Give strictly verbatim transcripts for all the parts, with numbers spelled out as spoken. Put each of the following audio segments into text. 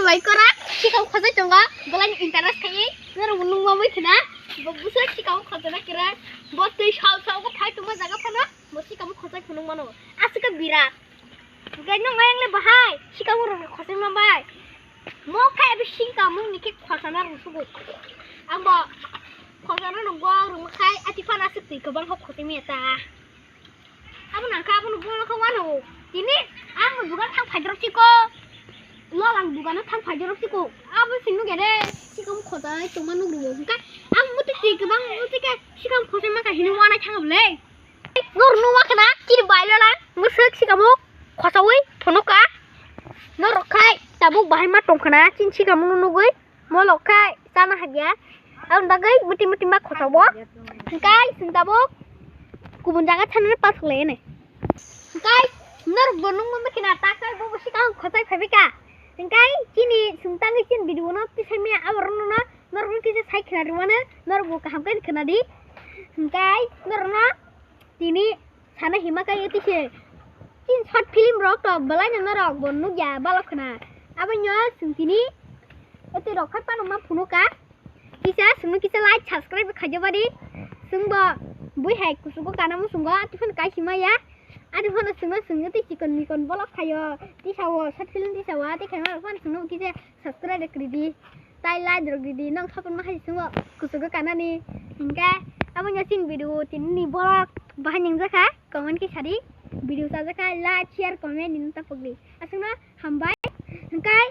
Bai korak, sikam khosai tongo, belai ni interest khai, norok bo nung mamai khna, bo bwswk sikam khosai na kira, bo twi sal sal go phai tongma jaga phano, bo sikam khosai phunuk mano, aswk khe birat. Gai nung ayang le bahai, sikam rok khosai ma bai. Mo khai abi sikam ni khe khosana rung sugo. Ang bo khosana rung go rung khai, ati phana aswk twi kwbang khe khosai maya ta. Abo nang kha, abono bono kha wano. Tini ang dugan thang phaidrop siko. Lol ang dugano thang phaidrop siko. Abo sinu gede. Sikam khosai tongma nugru bo. Hingka ang muti ti kwbang muti khe sikam khosai ma kha hino wana thang bole. Nor nuwa khna kiri bailo lang. Musuk sikamo khosawi phunuka. Norok khai tabuk bahai ma tong khna chin sikamo nugui. Molok khai chana habya. Ang bagwi muti muti ma khosawo. Hingkai sing tabuk kubun jaga thani pathok lai ne. Hingkai norok bo nung ma khina ta khai bo bo sikang khosai phabi ka. Hingkai chini sung tangwi chin video no tisai maya abo rwno no norok no kisa sai khna rwmano norok bo kaham khe khna di. Hingkai norok no tini sana hima kai tise. Chin short film rok to belai no norok bo nugya balok khna. Abo nyo sung tini. Ete rok khai pano ma phunuka. Kisa sungno kisa like subscribe khaijabadi. Sungbo bui hai kusugo kana musungo ati phano kaisi maya. Ati phano sungno sungno tei chikon mikon bolok khayo. Tisawo short film tisawo ati khaima phano sungno kisa subscribe rok ridi. Tai like rok ridi. Nong sapon ma hai sungbo kusugo kanani. Hingke abo nya chini video tini ni bolok bahai nang jakha. Comment khe sadi. Video chajakha like share comment ni tapokdi. Asungno hambai. Hingkai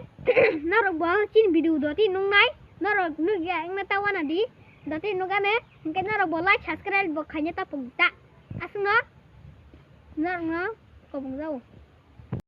norok bo chini video doti nungnai. Norok nugya wngna ta wana di. Doti nugane. Hingke norok bo like subscribe bo khaina ta pung ta. Aswkno norokno kobong jao.